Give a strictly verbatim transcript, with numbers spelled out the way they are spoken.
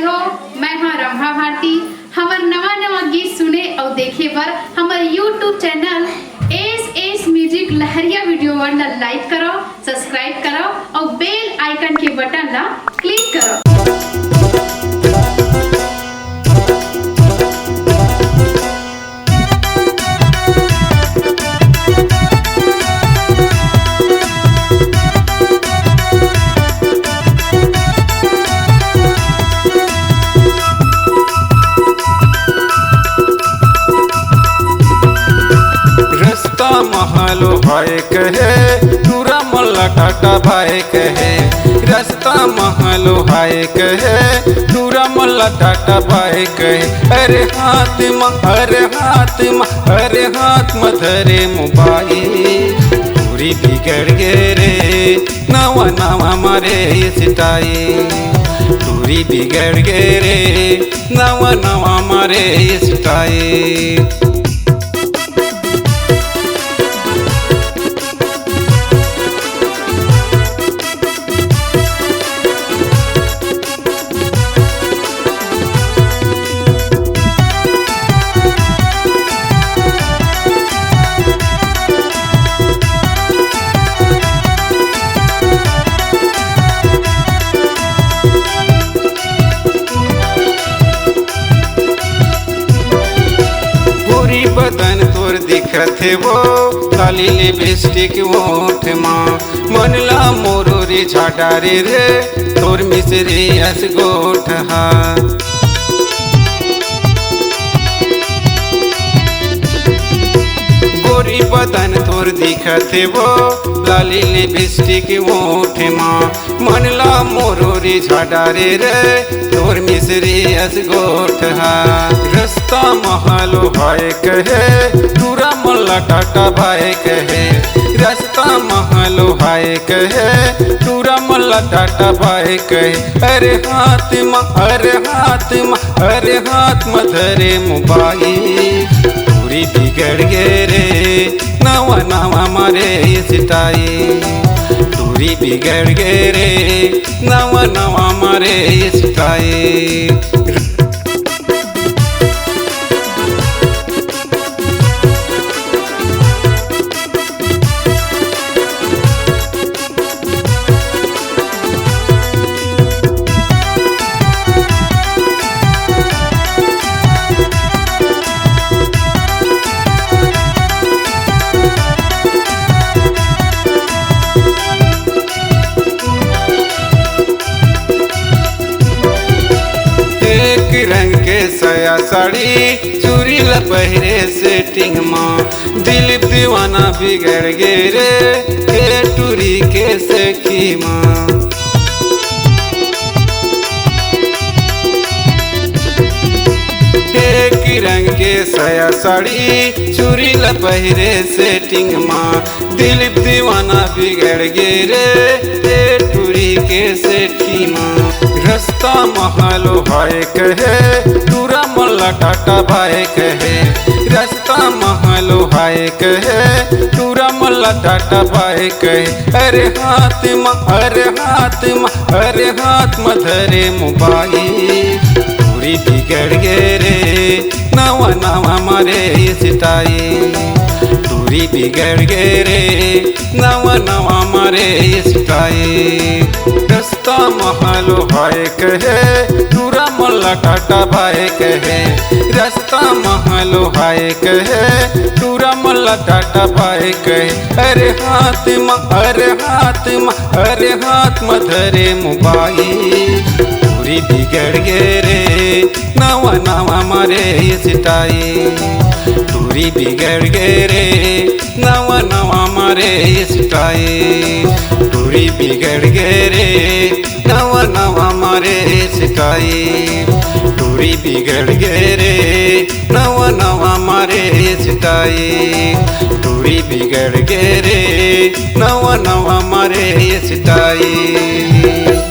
हो, मैं हाँ रंभा भारती। हमर नवा नवा गीत सुने अउ देखे बर हमर YouTube channel S S music लहरिया वीडियो वर्ल्ड ला लाइक करो, सब्सक्राइब करो अउ बेल आइकन के बटन ला क्लिक करो। रस्ता महलो हाय कहे, टूरा मन ला टाटा बाय कहे। रस्ता महलो हाय कहे, टूरा मन ला टाटा बाय कहे। अरे हाथ म, अरे हाथ म, अरे हाथ म धरे मोबाइल। टूरी बिगड़ गे रे, नवा नवा मारे स्टाइल। टूरी बिगड़ गे रे, नवा नवा मारे स्टाइल। गोरी बदन तोर दिखत हे वो, काली लिपस्टिक ओठ मा। मन ला मोरो रिझा डारे रे, तोर मिसरी अस गोठ हा। गोरी बदन तोर दिखत हे वो, लाली लिपस्टिक ओठ मा। मन ला मोरो रिझा डारे रे, तोर मिसरी अस गोठ हा। रस्ता महलो हाय कहे, टूरा मन ला टाटा बाय कहे। रस्ता महलो हाय कहे, टूरा मन ला टाटा बाय कहे। अरे हाथ म, अरे हाथ म, अरे हाथ म धरे मोबाइल। टूरी बिगड़ गे रे, नवा नवा मारे स्टाइल। टूरी बिगड़ गे रे, नवा नवा मारे स्टाइल। एक रंग के साया साड़ी, चूरी ला पहिरे सेटिंग मा। दिलीप दीवाना बिगड़ गे रे, ए टूरी के सखी मा। एक रंग के साया साड़ी, चूरी ला पहिरे सेटिंग मा। दिलीप दीवाना बिगड़ गे रे, ए टूरी के सेटिंग मा। रस्ता महलो हाय कहे, टूरा मन ला टाटा बाय कहे। रस्ता महलो हाय कहे, टूरा मन ला टाटा बाय कहे। अरे हाथ म, अरे हाथ म, अरे हाथ म धरे मोबाइल। टूरी बिगड़ गे रे, नवा नवा मारे स्टाइल। टूरी बिगड़ गे रे, नवा नवा मारे स्टाइल। रस्ता महलो हाय कहे, टूरा मन ला टाटा बाय कहे। रस्ता महलो हाय कहे, टूरा मन ला टाटा बाय कहे। अरे हाथ म, अरे हाथ म, अरे हाथ म धरे मोबाइल। टूरी बिगड़ गे रे, नवा नवा मारे स्टाइल। टूरी बिगड़ गे रे, नवा नवा मारे स्टाइल। टूरी बिगड़ गे रे, नवा नवा मारे स्टाइल। टूरी बिगड़ गे रे, नवा नवा मारे स्टाइल। टूरी बिगड़ गे रे, नवा नवा मारे स्टाइल।